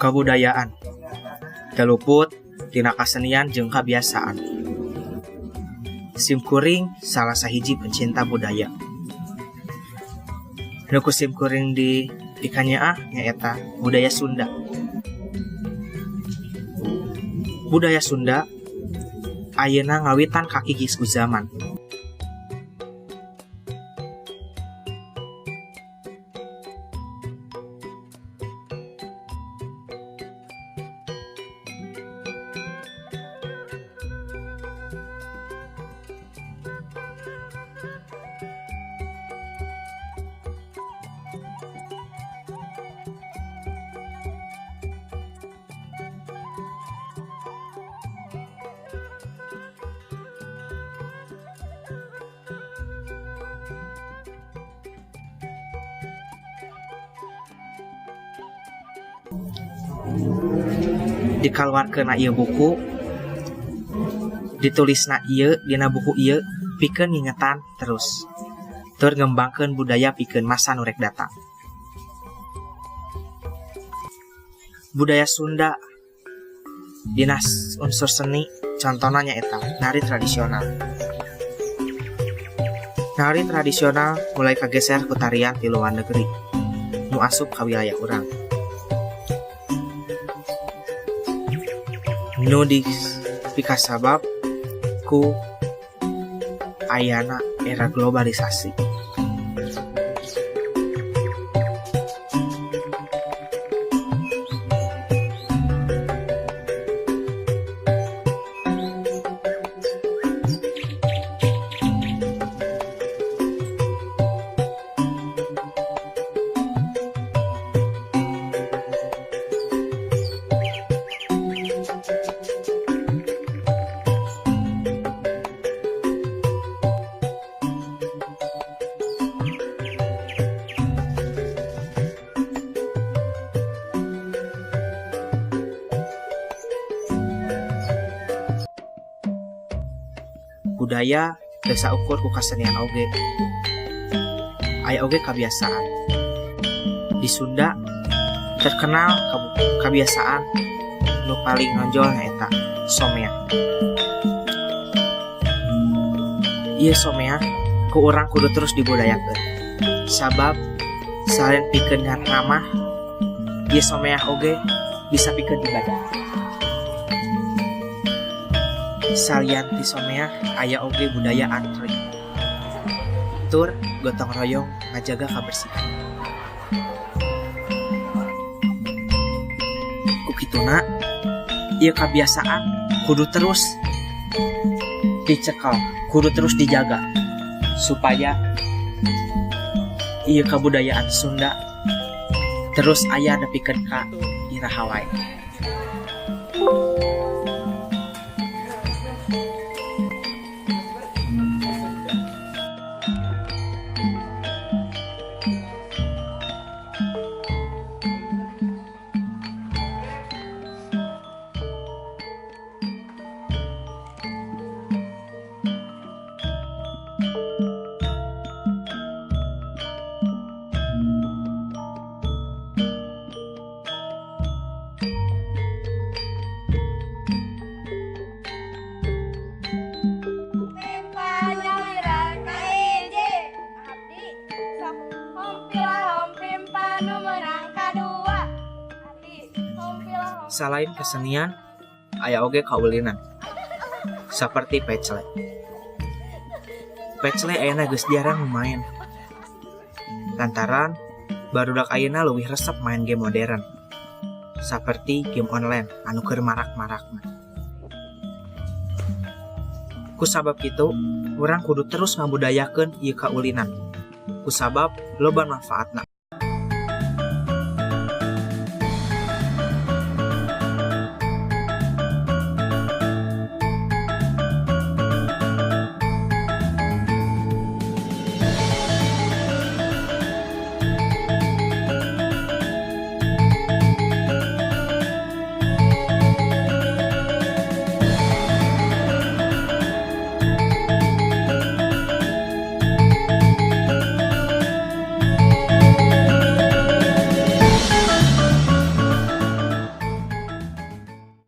Kabudayaan teu luput tina kasenian jeung kabiasaan. Simkuring salah sahiji pencinta budaya. Nu ku simkuring dipikanyaah nyaeta budaya Sunda. Budaya Sunda ayeuna ngawitan kakikis ku zaman. Dikaluarkeunna ieu buku, ditulisna ieu dina buku ieu pikeun ngingetan terus tur ngembangkeun budaya pikeun masa nu rek datang. Budaya Sunda dina unsur seni contona nyaeta nari tradisional. Nari tradisional mulai kageser ku tarian ti luar negeri nu asup ka wilayah urang. Nu dipikasabab ku ayana era globalisasi. Budaya teu saukur ku kasenian oge, aya oge kabiasaan. Di Sunda terkenal kabiasaan nu paling nonjol nyaeta someah. Ieu someah ku urang kudu terus dibudayakeun, sabab salain pikeun ramah, ieu someah oge bisa pikeun ibadah. Salian ti someah aya oge budaya antri tur gotong royong ngajaga kabersihan. Ku kituna ieu kabiasaan kudu terus dicekel, kudu terus dijaga supaya ieu kabudayaan Sunda terus aya nepikeun ka iraha wae. Nyalira kahiji abdi sok hompila hompimpa nu menang kadua abdi hompila. Selain kesenian, aya oge kaulinan seperti pecle. Pecle ayeuna geus jarang main lantaran barudak ayeuna leuwih resep main game modern seperti game online anu keur marak-marakna. Ku sabab kitu, urang kudu terus ngabudayakeun ieu kaulinan kusabab loba manfaatna.